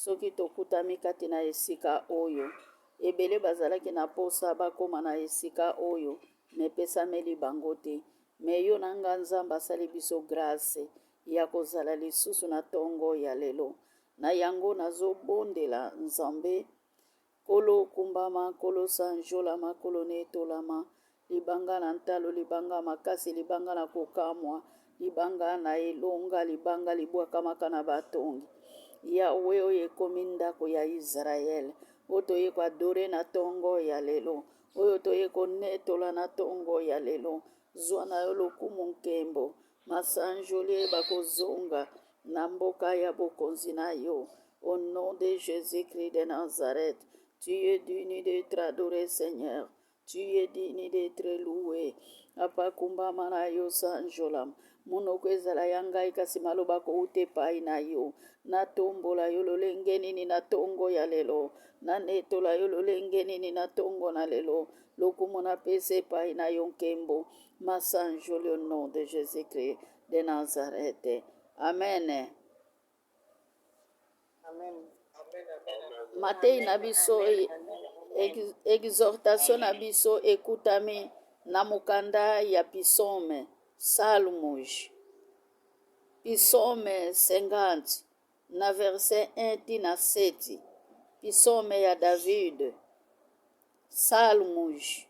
Soki tokutami kati na esika oyo, ebele bazalaki na posa bakoma na esika oyo, mais epesameli bango te. Mais yo na nga Nzambe asali biso grace ya kozala lisusu na tongo ya lelo. Na yango nazobondela Nzambe Nkolo kumbama, Nkolo sanjolama, Nkolo netolama, libanga na ntalo, libanga makasi, libanga na kokamwa, libanga na elonga, libanga libwakamaka na batongi. Yawe oyo ekomi ndako ya Israele, oyo toye koadore na tongo ya lelo, oyo toye konetola na tongo ya lelo. Zwa na yo lokumu nkembo, masanjoli eyeba kozonga na mboka ya bokonzi na yo. Au nom de Jésus-Christ de Nazareth, tu es digne d'être adoré, Seigneur. Tu es digne d'être loué. Papa kumbama na yo sanjola. Monoko ezala ya ngai kasi maloba kouta epai na yo. Natombola yo lolenge nini na tongo ya lelo. Nanetola yo lolenge nini na tongo na lelo. Lokumu napesa epai na yo nkembo. Masanjoli au nom de Jésus-Christ de Nazareth. Amen. Matei na biso exhortation na biso ekutami na mokanda ya Psaume Salmos Psaume 50 na verset 1 ti na 7 Psaume ya David Salmos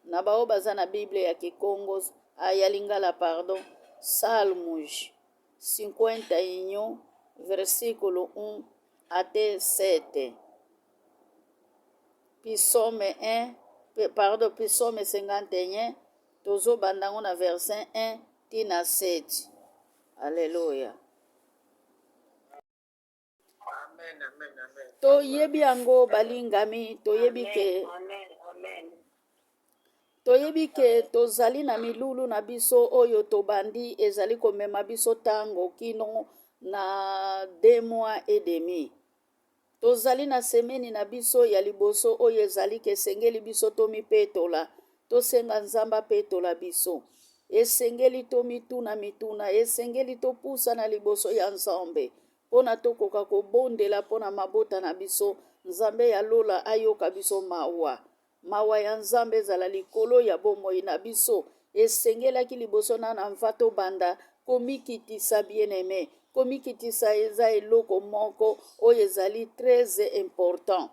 na baoyo baza na Bible ya Kikongo ah, ya Lingala pardon Salmos 51, versículo 1 até 7. Psaume 1, pardon, Psaume 51, tozobanda yango na verset 1 ti na 7. Alleluia. Toyebi yango balingami, toyebi ke toyebi ke tozali na milulu na biso oyo tobandi ezali komema biso ntango kino na deux mois et demi. Tozali na semeni na biso ya liboso oyo ezali ke esengeli biso tomipetola, tosenga Nzambe apetola biso. Esengeli tomituna mituna, esengeli topusana liboso ya Nzambe mpo na tokoka kobondela mpo na mabota na biso. Nzambe ya lola ayoka biso mawa. Mawa ya Nzambe ezala likolo ya bomoi na biso. Esengelaki liboso na na mva tobanda komikitisa bien-aime. Komikitisa eza eloko moko oyo ezali très important.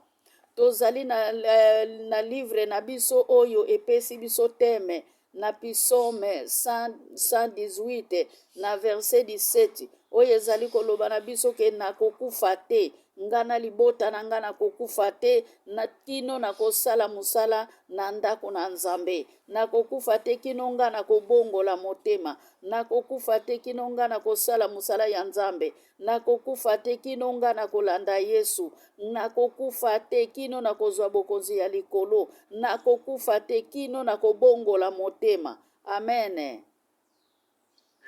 Tozali na, eh, na livre na biso oyo epesi biso teme na Psaume 118 na verset 17 oyo ezali koloba na biso ke nakokufa te nga na libota na nga nakokufa te na kino nakosala mosala na ndako na Nzambe nakokufa te kino nga nakobongola motema nakokufa te kino nga nakosala mosala ya Nzambe Nakokufa te kino nga nakolanda Yesu. Nakokufa te kino nakozwa bokonzi ya likolo. Nakokufa te kino nakobongola motema. Amen.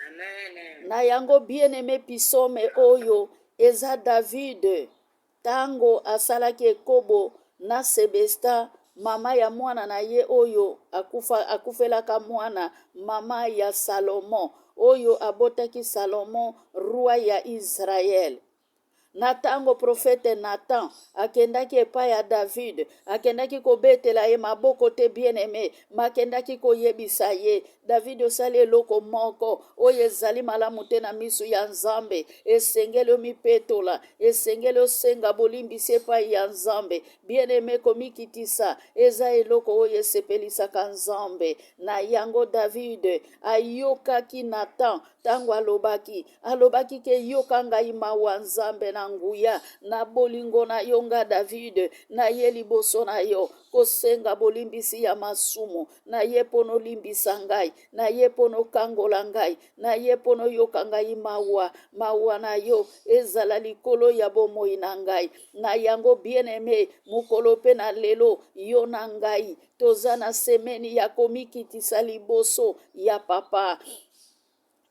Amen. Na yango bien-aime pisome oyo eza David Tango asalaki ekobo na Sebesta, mama ya mwana na ye oyo akufa, akufelaka mwana, mama ya Salomo, oyo abotaki Salomo, roi ya Israel. Na tango profete Nathan akendaki epai ya David, akendaki kobetela ye maboko te bien-aime, makendaki koyebisa ye David osali eloko moko oyo ezali malamu te na miso ya Nzambe. Esengeli omipetola, esengeli osenga bolimbisi epai ya Nzambe. Bien-aime, komikitisa eza eloko oyo esepelisaka Nzambe. Na yango David ayokaki Nathan ntango alobaki, alobaki ke yoka ngai mawa Nzambe na nguya na bolingo na yo nga David naye liboso na yo kosenga bolimbisi ya masumu naye mpo nolimbisa ngai, naye mpo nokangola ngai, naye mpo noyoka ngai mawa. Mawa na yo ezala likolo ya bomoi na ngai. Na yango bien-aime, mokolo mpe na lelo, yo na ngai toza na semeni ya komikitisa liboso ya papa.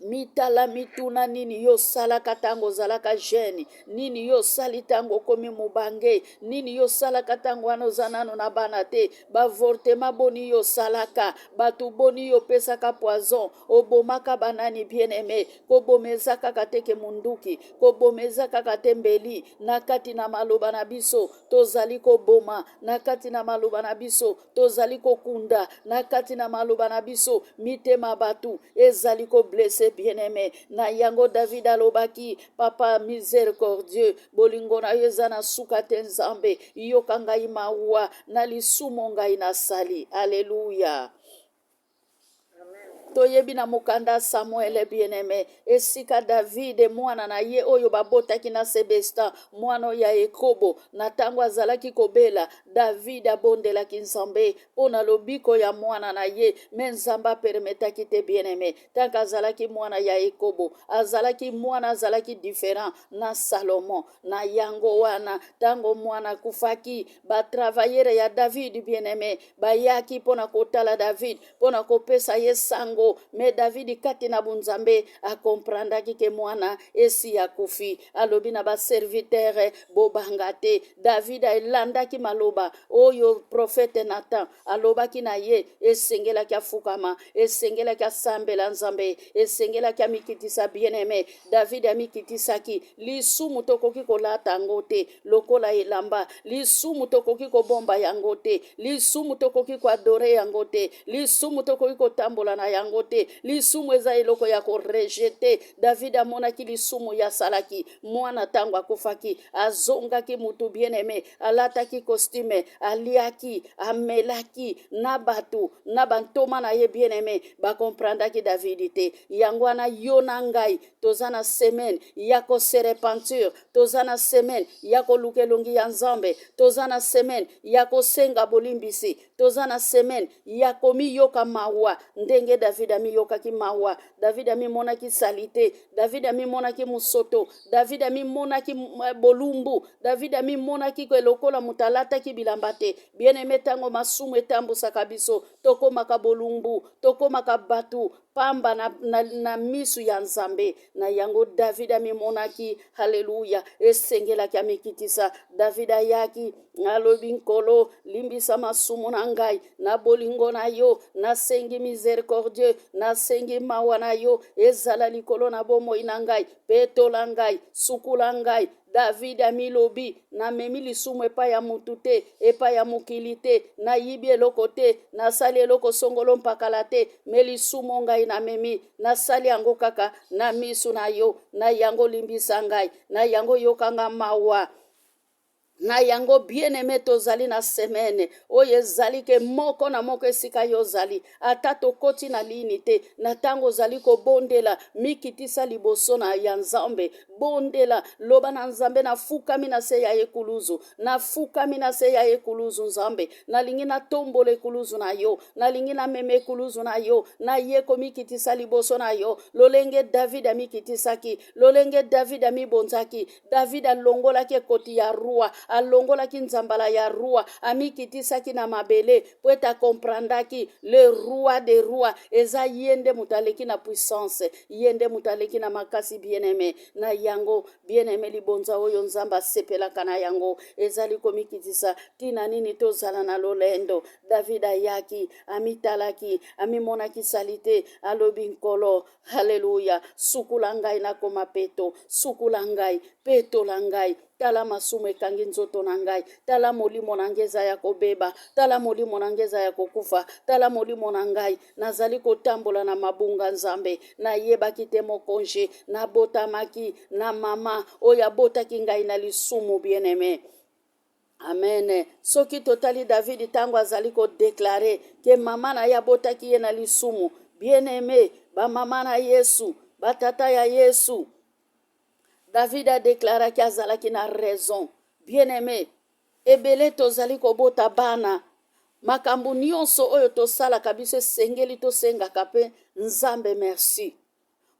Mitala mituna nini yo osalaka ntango ozalaka jeune, nini yo osali ntango okomi mobange, nini yo osalaka ntango wana oza nano na bana te, baavortement boni yo osalaka, bato boni yo opesaka poison, obomaka banani bien aime. Koboma eza kaka te ke munduki, koboma eza kaka te mbeli. Na kati na maloba na biso tozali koboma, na kati na maloba na biso tozali kokunda, na kati na maloba na biso mitema bato ezali koblesse bien aime. Na yango David alobaki, papa miséricordieux, bolingo na yo eza na suka te Nzambe, yoka ngai mawa na lisumu ngai nasali. Aleluya. Toyebi na mokanda Samuele bien-aime, esika David mwana na ye oyo babotaki na Sebestin, mwana ya ekobo, na ntango azalaki kobela, David abondelaki Nzambe mpo na lobiko ya mwana na ye, me Nzambe apermetaki te bien-aime. Tanke azalaki mwana ya ekobo, azalaki mwana azalaki different na Salomon. Na yango wana ntango mwana akufaki, batravaillere ya David bien-aime bayaki mpo na kotala David, mpo na kopesa ye sango. Me David kati na bunzambe akomprendaki ke mwana esi akufi. Alobi na baservitere, bobanga te. David elandaki maloba oyo profete Nathan alobaki na ye. Esengelaki afukama, esengelaki asambela Nzambe, esengelaki amikitisa bien-aime. David amikitisaki. Lisumu tokoki kolata yango te lokola elamba, lisumu tokoki kobomba yango te, lisumu tokoki koadore yango te, lisumu tokoki kotambola na yango te. Lisumu eza eloko ya korejete. David amonaki lisumu ye asalaki. Mwana ntango akufaki, azongaki mutu bien-aime, alataki costume, aliaki, amelaki na bato na bantoma na ye bien-aime. Bakomprendaki David te. Yango wana yo na ngai toza na semaine ya kose repentir, toza na semaine ya koluka elongi ya Nzambe, toza na semaine ya kosenga bolimbisi, toza na semaine ya komiyoka mawa ndenge David amiyokaki mawa. David amimonaki salite, David amimonaki mosoto, David amimonaki bolumbu, David amimonaki lokola moto alataki bilamba te. Bien-aime, ntango masumu etambusaka biso, tokomaka bolumbu, tokomaka bato pamba na, na, na misu ya Nzambe. Na yango David amimonaki, haleluya, esengelaki amikitisa. David ayaki alobi, Nkolo, limbisa masumu na ngai na bolingo na yo, nasengi miséricordieux, nasengi mawa na yo ezala likolo na bomoi na ngai, petola ngai, sukula ngai. David amilobi, namemi lisumu epai ya mutu te, epai ya mokili te, nayibi eloko te, nasali eloko songolo mpakala te, me lisumu ngai namemi, nasali yango kaka na misu na yo. Na yango limbisa ngai, na yango yokanga mawa. Na yango bien-aime, tozali na semaine oyo ezali ke moko na moko esika yo ozali, ata tokoti na lini te, na ntango ozali kobondela, mikitisa liboso na ya Nzambe, bondela, loba na Nzambe, nafukami na se ya ekuluzu, nafukami na se ya ekuluzu. Nzambe, nalingi natombola ekuluzu na yo, nalingi namema ekuluzu na yo, naye komikitisa liboso na yo lolenge David amikitisaki, lolenge David amibonzaki. David alongolaki ekoti ya roi, alongolaki nzambala ya roi, amikitisaki na mabele po ete akomprendaki le roi de roi eza ye nde moto aleki na puissance, ye nde moto aleki na makasi bien-aime. Na yango bien-aime, libonza oyo Nzambe asepelaka na yango ezali komikitisa. Ntina nini tozala na lolendo? David ayaki, amitalaki, amimonaki sali te, alobi, Nkolo, haleluya, sukula ngai nakoma peto, sukula ngai, petola ngai. Tala masumu ekangi nzoto na ngai, tala molimo na ngai eza ya kobeba, tala molimo na ngai eza ya kokufa, tala molimo na ngai, nazali kotambola na mabunga. Nzambe, nayebaki te mokonzi, nabotamaki na mama oyo abotaki ngai na lisumu bien-aime. Amen. Soki totali David ntango azali kodeklare ke mama na ye abotaki ye na lisumu, bien-aime, bamama na Yesu, batata ya Yesu, David adeklaraki, azalaki na raison. Bien-aime, ebele tozali kobota bana, makambo nyonso oyo tosalaka biso, esengeli tosengaka mpe Nzambe merci.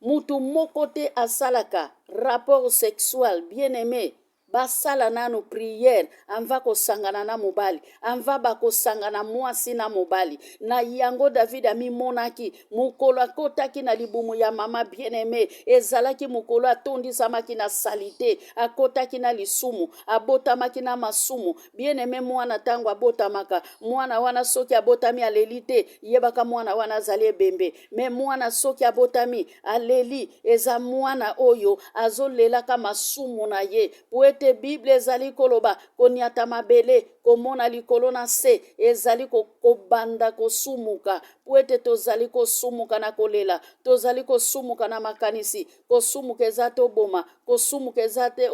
Mutu moko te asalaka rapport sexuel bien-aime. Basala nanu prière anva kosangana na mobali, anva bakosangana mwasi na mobali. Na yango David amimonaki mokolo akotaki na libumu ya mama bien-aime, ezalaki mokolo atondisamaki na salite, akotaki na lisumu, abotamaki na masumu. Bien-aime, mwana ntango abotamaka, mwana wana soki abotami aleli te, yebaka mwana wana azali ebembe. Me mwana soki abotami aleli, eza mwana oyo azolelaka masumu na ye, po ete Bible ezali koloba koniata mabele, komona likolo na se, ezali kobanda kosumuka, po ete tozali kosumuka na kolela, tozali kosumuka na makanisi. Kosumuka eza te oboma, kosumuka eza te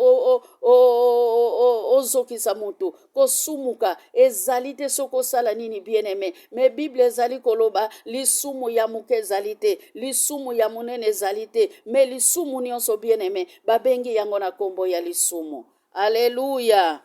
ozokisa moto, kosumuka ezali te soki osala nini, bien-aime. Me Bible ezali koloba lisumu ya moke ezali te, lisumu ya monene ezali te, me lisumu nyonso, bien-aime, babengi yango na nkombo ya lisumu. Aleluya!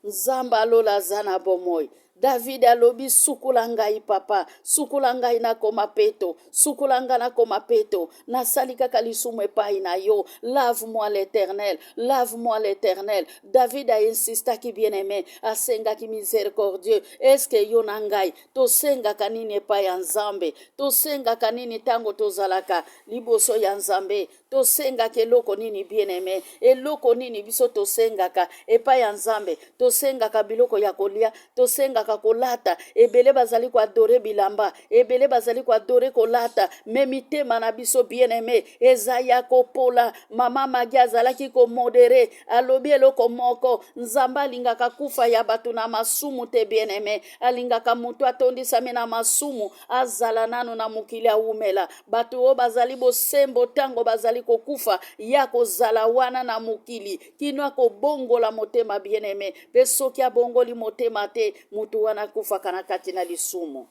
Nzambe alola aza na bomoi. David alobi, sukola ngai papa, sukola ngai nakoma peto, sukola ngai nakoma peto, nasali kaka lisumu epai na yo. Lave-moi, l'Éternel, lave-moi, l'Éternel. David ainsistaki, bien-aimé, asengaki miséricordieux. Eske yo na ngai tosengaka nini epai ya Nzambe? Tosengaka nini ntango tozalaka liboso ya Nzambe? Tosengaka eloko nini, bien-aimé? Eloko nini biso tosengaka epai ya Nzambe? Tosengaka biloko ya kolia, tosengaka kolata. Ebele bazali koadorer bilamba, ebele bazali koadorer kolata, me mitema na biso, bien-aimé, eza ya kopola. Mama Magi azalaki komodérer, alobi eloko moko: Nzambe alingaka kufa ya bato na masumu te. Bien-aimé, alingaka moto atondisami na masumu azala nano na mokili awumela. Bato oyo bazali bosembo, ntango bazali kokufa, ya kozala wana na mokili kino akobongola motema, bien-aimé. Mpe soki abongoli motema te, motu wana akufaka na kati na lisumu.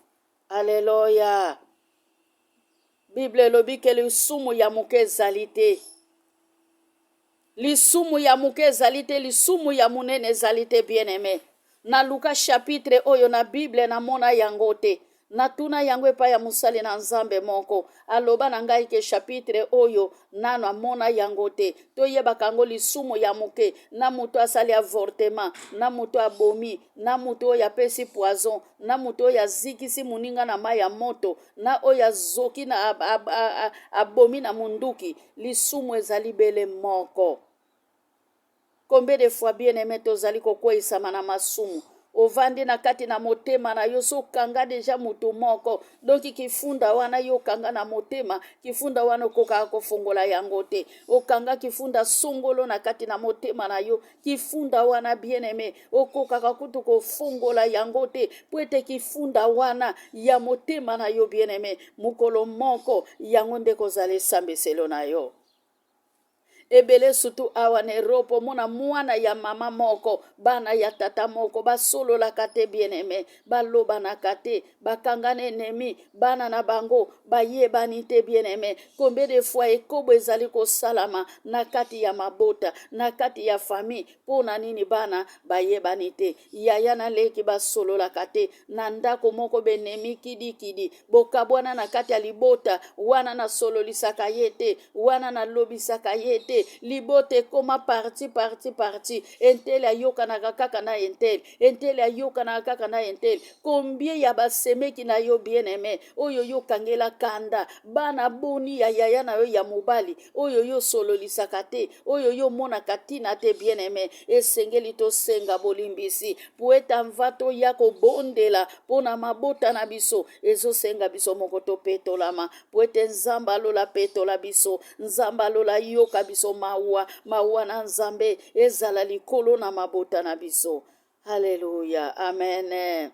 Aleluya! Bible elobi ke lisumu ya moke ezali te, lisumu ya moke ezali te, lisumu ya monene ezali te. Bien-aimé, naluka chapitre oyo na Bible, namona yango te. Natuna yango epai ya mosali na Nzambe moko, aloba na ngai ke chapitre oyo nano amona yango te. Toyebaka yango, lisumu ya moke, na moto asali avortement, na moto abomi, na moto oyo apesi poison, na moto oyo azikisi moninga na mai ya moto, na oyo azoki na abomi na munduki, lisumu ezali bele moko. Combien de fois, bien aimé, tozali kokweyisama na masumu? Ovandi na kati na motema na yo, so okanga déjà motu moko, donc kifunda wana yo okanga na motema, kifunda wana okokaka kofongola yango te. Okanga kifunda songolo na kati na motema na yo, kifunda wana, bien aimé, okokaka kutu kofongola yango te, po ete kifunda wana ya motema na yo, bien aimé, mokolo moko yango nde kozala esambiselo na yo. Ebele, surtout awa na Europe, omona mwana ya mama moko, bana ya tata moko, basololaka te, bien-aimé, balobanaka te, bakangana ennemi, bana na bango bayebani te. Bien-aimé, combien de fois ekobo ezali kosalama na kati ya mabota, na kati ya famille? Mpo na nini bana bayebani te? Yaya na leki basololaka te na ndako moko, benemi kidikidi, bokabwana na kati ya libota wana. Nasololisaka ye te wana, nalobisaka ye te. Libota ekoma parti, parti, parti. Un tel ayokanaka kaka na un tel, un tel ayokanaka kaka na un tel. Combien ya basemeki na yo, bien aimé, oyo yokangela kanda? Bana boni ya yaya na yo ya mobali oyo yo sololisaka te, oyo yo omonaka ntina te? Bien aimé, esengeli tosenga bolimbisi po ete mva toya kobondela mpo na mabota na biso. Ezosenga biso moko topetolama, po ete Nzambe alola petola biso, Nzambe alola yoka biso mawa. Mawa na Nzambe ezala likolo na mabota na biso. Alleluya, amen.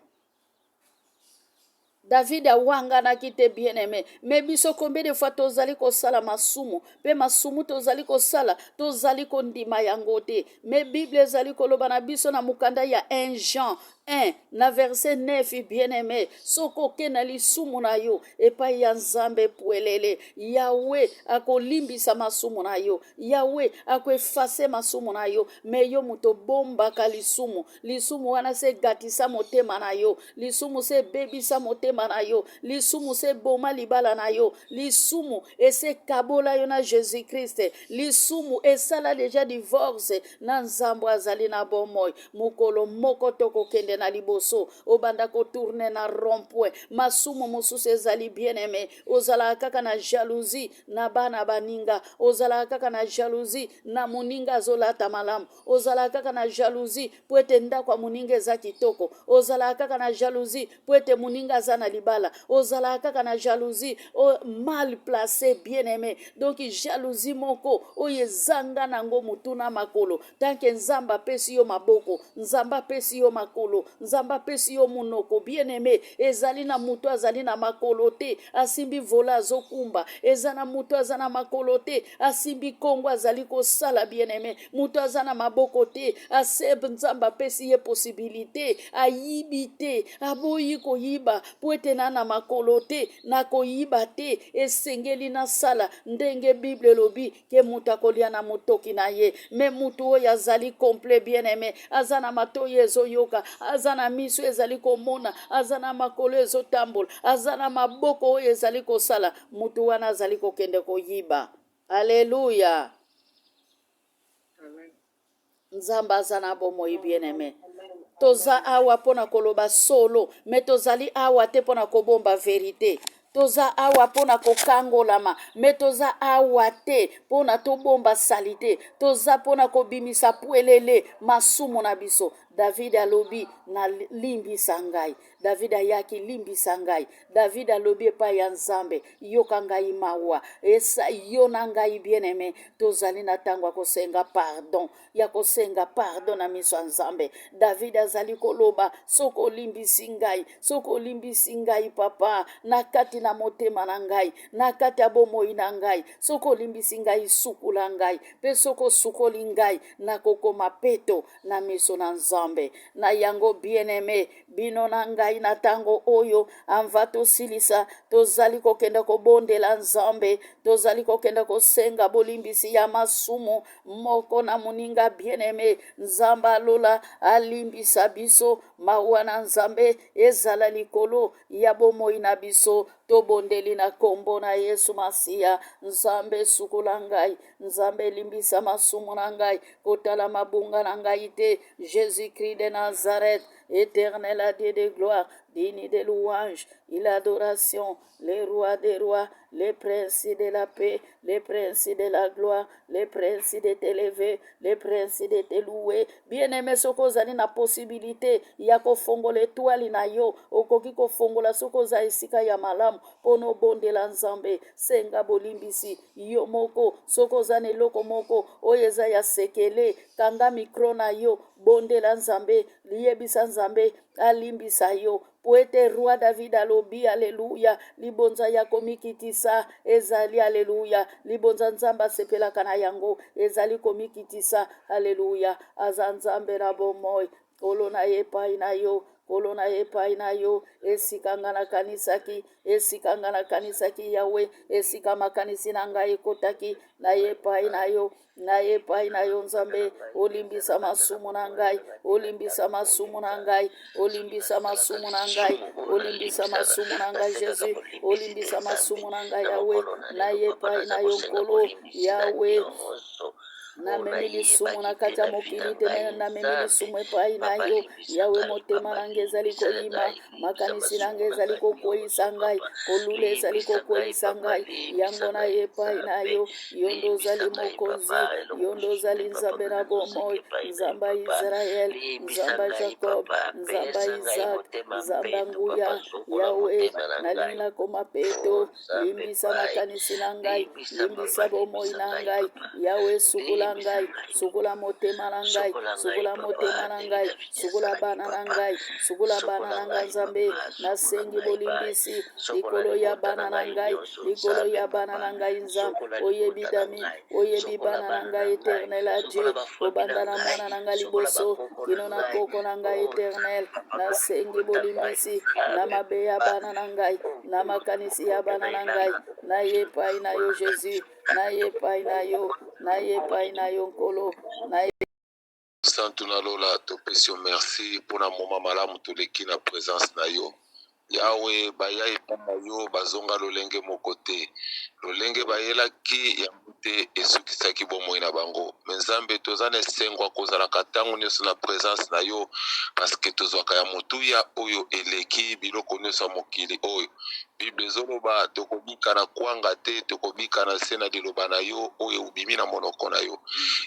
David awanganaki te, bien aimé. Me biso, combien de fois tozali kosala masumu, mpe masumu tozali kosala, tozali kondima yango te? Me Bible ezali koloba na biso na mokanda ya 1 Jean. 1 na verset 9, bien-aimé, soki oke na lisumu na yo epai ya Nzambe pwelele, Yawe akolimbisa masumu na yo, Yawe akoefase masumu na yo. Me yo moto obombaka lisumu, lisumu wana se egatisa motema na yo, lisumu se ebebisa motema na yo, lisumu se eboma libala na yo, lisumu ese ekabola yo na Jesus Christ, lisumu esala deja divorce na Nzambe azali na bomoi. Mokolo moko tokokende na liboso, obanda kotourne na rond-point. Masumu mosusu ezali, bien-aimé, ozalaka kaka na jalousie na bana baninga, ozalaka kaka na jalousie na moninga azolata malamu, ozalaka kaka na jalousie mpo ete ndako ya moninga eza kitoko, ozalaka kaka na jalousie mpo ete moninga aza na libala, ozalaka kaka na jalousie mal placé, bien aimé. Donc jalousie moko oyo ezanga nango motu na makolo. Tant que Nzambe apesi yo maboko, Nzambe apesi yo makolo, Nzambe apesi yo monoko, bien aimé, ezali na moto azali na makolo te asimbi volant azokumba, eza na moto aza na makolo te asimbi kongo azali kosala. Bien aimé, moto aza na maboko te aseb, Nzambe apesi ye possibilité, ayibi te, aboyi koyiba po ete na makolo te, nakoyiba te, esengeli nasala ndenge Bible elobi ke moto akolia na motoki na ye. Me motu oyo azali complet, bien aimé, aza na matoi ezoyoka, aza na miso ezali komona, aza na makolo ezotambola, aza na maboko oyo ezali kosala, motu wana azali kokende koyiba. Aleluya! Nzambe aza na bomoi. Bien aimé, toza awa mpona koloba solo, me tozali awa te mpona kobomba vérité. Toza awa mpona kokangolama, me toza awa te mpona tobomba saleté. Toza mpona kobimisa pwelele masumu na biso. David alobi na limbisa ngai. David ayaki, limbisa ngai. David alobi epai ya Nzambe, yoka ngai mawa. Esa yo na ngai, bien-aimé, tozali na ntango ya kosenga pardon, ya kosenga pardon na miso ya Nzambe. David azali koloba, soki olimbisi ngai, soki olimbisi ngai, papa, na kati na motema na ngai, na kati ya bomoi na ngai, soki olimbisi ngai, sukula ngai, mpe soki osukoli ngai, nakokoma peto na miso na Nzambe. Na yango, bien-aimé, bino na ngai, na ntango oyo amva tosilisa, tozali kokende kobondela Nzambe, tozali kokende kosenga bolimbisi ya masumu moko na moninga. Bien-aimé, Nzambe alola alimbisa biso. Mawa na Nzambe ezala likolo ya bomoi na biso. Tobondeli na nkombo na Yesu Masiya. Nzambe, sukola ngai. Nzambe, elimbisa masumu na ngai, kotala mabunga na ngai te. Jésus Christ de Nazareth, éternel à Dieu de gloire, digne de louange et l'adoration, le roi des rois, le prince de la paix, le prince de la gloire, le prince de t'élever, le prince de te louer. Bien-aimé, soki ozali na possibilité ya kofongola étoile na yo, okoki kofongola soki oza esika ya malamu mpona obondela Nzambe. Senga bolimbisi yo moko. Soki oza na eloko moko oyo eza ya sekele, kanga micro na yo, bondela Nzambe, liyebisa Nzambe alimbisa yo, po ete roi David alobi, aleluya, libonza ya komikitisa ezali, aleluya, libonza Nzambe asepelaka na yango ezali komikitisa. Aleluya! Aza Nzambe na bomoi. Nkolo na ye epai na yo, Nkolo na ye epai na yo. Esika nga nakanisaki, esika nga nakanisaki, Yawe, esika makanisi na ngai ekotaki, na ye epai na yo, na ye epai na yo. Nzambe, olimbisa masumu na ngai, olimbisa masumu na ngai, olimbisa masumu na ngai, olimbisa masumu na ngai. Jésus, olimbisa masumu na ngai. Yawe, na ye epai na yo. Nkolo Yawe, namemi lisumu na kati ya mokili te, namemi lisumu epai na yo. Yawe, motema na ngai ezali koyima, makanisi na ngai ezali kokweyisa ngai, kolula ezali kokweyisa ngai. Yango na ye epai na yo. Yo nde ozali mokonzi, yo nde ozali Nzambe na bomoi, Nzambe ya Israel, Nzambe ya Jacob, Nzambe ya Isaac, Nzambe ya nguya. Yawe, nalingi nakoma peto. Limbisa makanisi na ngai, limbisa bomoi na ngai. Yawe, sukola. Sukola Limbisa ngai, ngai. sukola motema na ngai, Sokola ngai sukola papa motema na ndenge ngai, Davidi sukola asalaki bana na papa. ngai, sukola bana Sokola na ngai ngai Nzambe, papa, sokola nasengi ngai ba. bolimbisi Sokola likolo ya libota na bana na ngai ngai, nyonso likolo Nzambe ya bana papa. na ngai Nzambe, Sokola oyebi libota na dami, ngai. oyebi Sokola bana na bana na ngai ngai. Eternel a Sokola Dieu, bafami na kobanda na ngai. mwana na ngai Sokola liboso bakoko na kino na ngai. koko na ngai Oh Eternel, Nzambe papa nasengi libota ngai. bolimbisi na Nzambe mabe ya papa. bana na ngai, Oh na makanisi ya Nkolo bana na na ngai, elanga. naye epai na yo Jésus, naye epai na yo, naye epai na yo Nkolo, naye. Santu na lola, topesi yo merci mpona moma malamu toleki na presence na yo. Yawe, baya epai na yo bazonga lolenge moko te. Lolenge bayelaki yango te esukisaki bomoi na bango. Me Nzambe, toza na esengo ya kozalaka ntango nyonso na presence na yo, parce que tozwaka ya motuya oyo eleki biloko nyonso ya mokili oyo. Bible ezoloba tokobika na kwanga te, tokobika na se na liloba na yo oyo obimi na monoko na yo.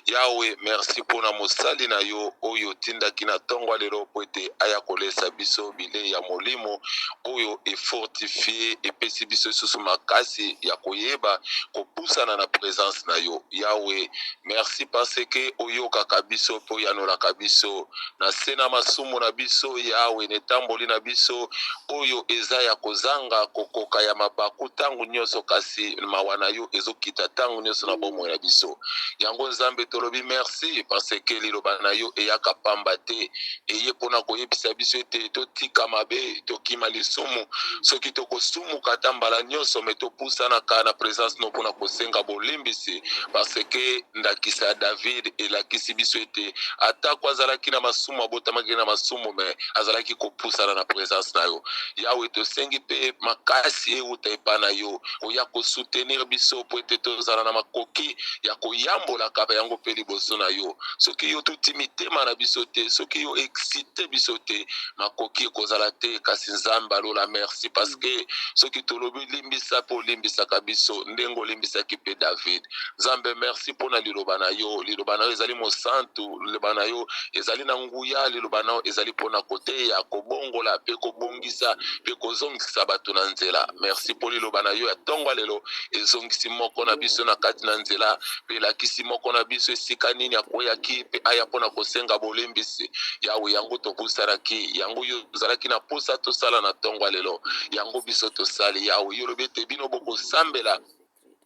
Yawe, merci mpona mosali na yo oyo otindaki na ntongo ya lelo mpo ete aya kolesa biso bilei ya molimo oyo efortifie, epesi biso lisusu makasi ya koyeba kopusana na presence na yo. Yawe, merci parce que oyokaka biso mpe oyanolaka biso na se na masumu na biso. Yawe, na etamboli na biso oyo eza ya kozanga kokoka ya mabaku ntango nyonso, kasi mawa na yo ezokita ntango nyonso na bomoi na biso. Yango Nzambe, tolobi merci parce que liloba na yo eyaka pamba te, eye mpona koyebisa biso ete totika mabe, tokima lisumu. Soki tokosumuka ata mbala nyonso, me topusanaka na présence no mpona kosenga bolimbisi, parce que ndakisa ya David elakisi biso ete atako azalaki na masumu, abotamaki na masumu, me azalaki kopusana na présence na yo. Yawe, tosengi mpe makasi euta epa na yo koya kosoutenir biso mpo ete tozala na makoki ya koyambolaka yango mpe liboso na yo. Soki yo tuti mitema na biso te, soki yo excite biso te, makoki ekozala te. Kasi Nzambe alola, merci parce que soki tolobi limbisa, mpe olimbisaka biso ndenge olimbisaki mpe David. Nzambe, merci mpona liloba na yo. Liloba na yo ezali mosantu, liloba na yo ezali na nguya, liloba na yo ezali mpona koteya, kobongola mpe kobongisa mpe kozongisa bato na nzela. Merci mpo liloba na yo ya ntongo ya lelo ezongisi moko na biso na kati na nzela mpe elakisi moko na biso esika nini akweyaki mpe aya mpona kosenga bolembisi. Yawe, yango tobusanaki, yango yo ozalaki na posa tosala na ntongo ya lelo, yango biso tosali. Yawe, yo olobi ete bino bokosambela,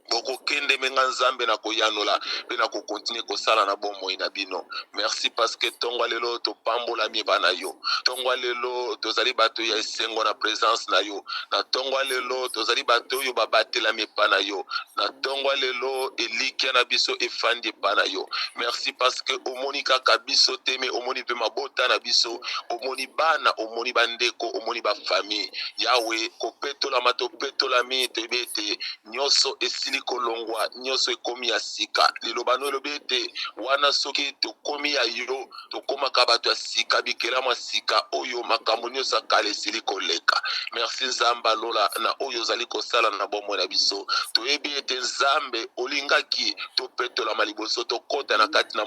bokokende menga Nzambe na koyanola mpe na kokontinue kosala na bomoi na bino. Merci parce que ntongo ya lelo topambolami epa na yo. Ntongo ya lelo tozali bato ya esengo na présence na yo. Na ntongo ya lelo tozali bato oyo babatelami epa na yo. Na ntongo ya lelo elikya na biso efandi epa na yo. Merci parce que omoni kaka biso te, me omoni mpe mabota na biso, omoni bana, omoni bandeko, omoni bafamille. Yawe, kopetolama topetolami, toyebi ete nyonso esili kolongwa, nyonso ekomi ya sika. Liloba no elobi ete wana soki tokomi ya yo, tokomaka bato ya sika, bikelamu ya sika, oyo makambo nyonso ya kala esili koleka. Merci Nzambe alola na oyo ozali kosala na bomoi na biso. Toyebi ete Nzambe olingaki topetolama liboso tokɔta na kati na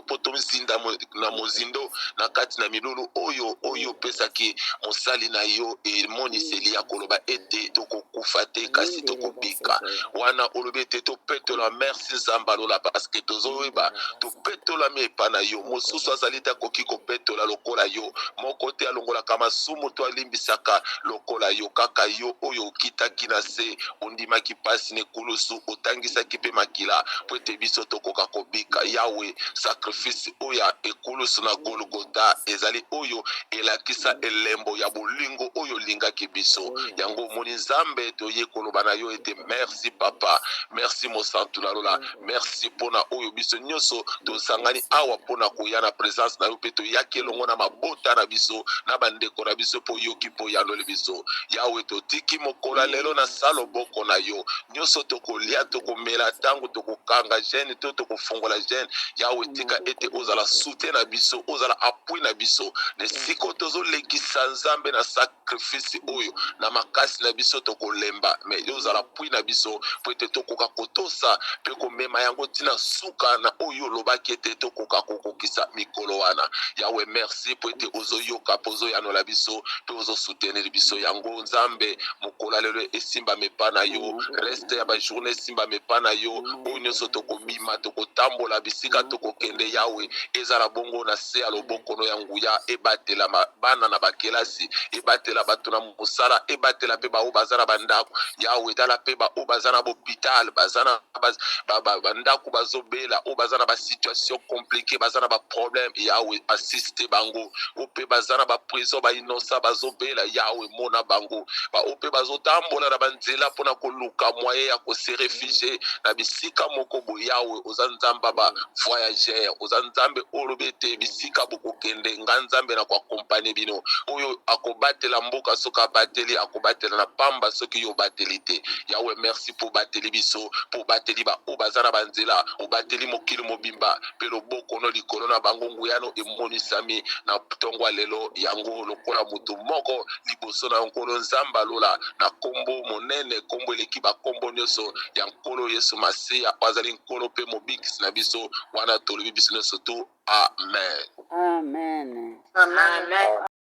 po tozinda na mozindo na kati na milulu oyo oyo opesaki mosali na yo emoniseli ya koloba ete tokokufa te kasi tokobika. Wana olobi ete topetola. Merci Nzambe alola parce que tozoyeba topetolami epa na yo. Mosusu azali te akoki kopetola lokola yo, moko te alongolaka masumu to alimbisaka lokola yo, kaka yo oyo okitaki na se, ondimaki mpasi na ekulusu, otangisaki mpe makila po ete biso tokoka kobika. Yawe, sacrifice oyo ya ekulusu na Golgota ezali oyo elakisa elembo ya bolingo oyo olingaki biso. Yango omoni Nzambe, toye koloba na yo ete merci papa, merci mosantu na lola, merci mpona oyo biso nyonso tosangani awa mpona koya na présence na yo mpe toyaki elongo na mabota na biso, na bandeko na biso, mpo oyoki mpo oyandoli biso. Yawe, totiki mokolo ya lelo na sa loboko na yo. Nyonso tokolia, tokomela, ntango tokokanga jeûne to tokofungola jeûne, Yawe, tika ete ozala soutien na biso, ozala appui na biso na esika oyo tozolekisa. Nzambe, na sacrifice oyo na makasi na biso tokolemba, mais ozala appui na biso po ete tokoka. kotosa mpe komema yango ntina suka na oyo olobaki ete tokoka kokokisa mikolo wana. Yawe, merci mpo ete ozoyoka mpe ozoyanola biso mpe ozosoutenir biso. Yango Nzambe, mokolo ya lelo esimbama epa na yo, reste ya bajournée esimbama epa na yo. Oyo nyonso tokobima, tokotambola, bisika tokokende, Yawe, ezala bongo na se ya loboko no ya nguya. Ebatela bana na bakelasi, ebatela bato na mosala, ebatela mpe baoyo baza na bandako. Yawe, tala mpe baoyo baza na bopital, baza na bandako, bazobela, oyo baza na basituation compliqué, baza na baproblème. Yawe, assiste bango. Oyo mpe baza na baprison, bainnocent bazobela, Yawe, mona bango. Baoyo mpe bazotambola na banzela mpona koluka moyen ya kose réfugier na bisika moko boye, Yawe, oza Nzambe ya bavoyageur, oza Nzambe oyo olobi ete bisika bokokende, nga Nzambe na koaccompagner bino. Oyo akobatela mboka, soki abateli, akobatela na pamba soki yo obateli te. Yawe, merci mpo obateli biso, mpo obateli baoyo baza na banzela, obateli mokili mobimba, mpe loboko no likolo na bango, nguyano emonisami na ntongo ya lelo. Yango lokola moto moko liboso na Nkolo Nzambe alola, na nkombo monene, nkombo eleki bakombo nyonso, ya Nkolo Yesu Masiya, oyo azali Nkolo mpe Mobikisi na biso, wana tolobi biso nyonso tu: amen. Amen. Amen.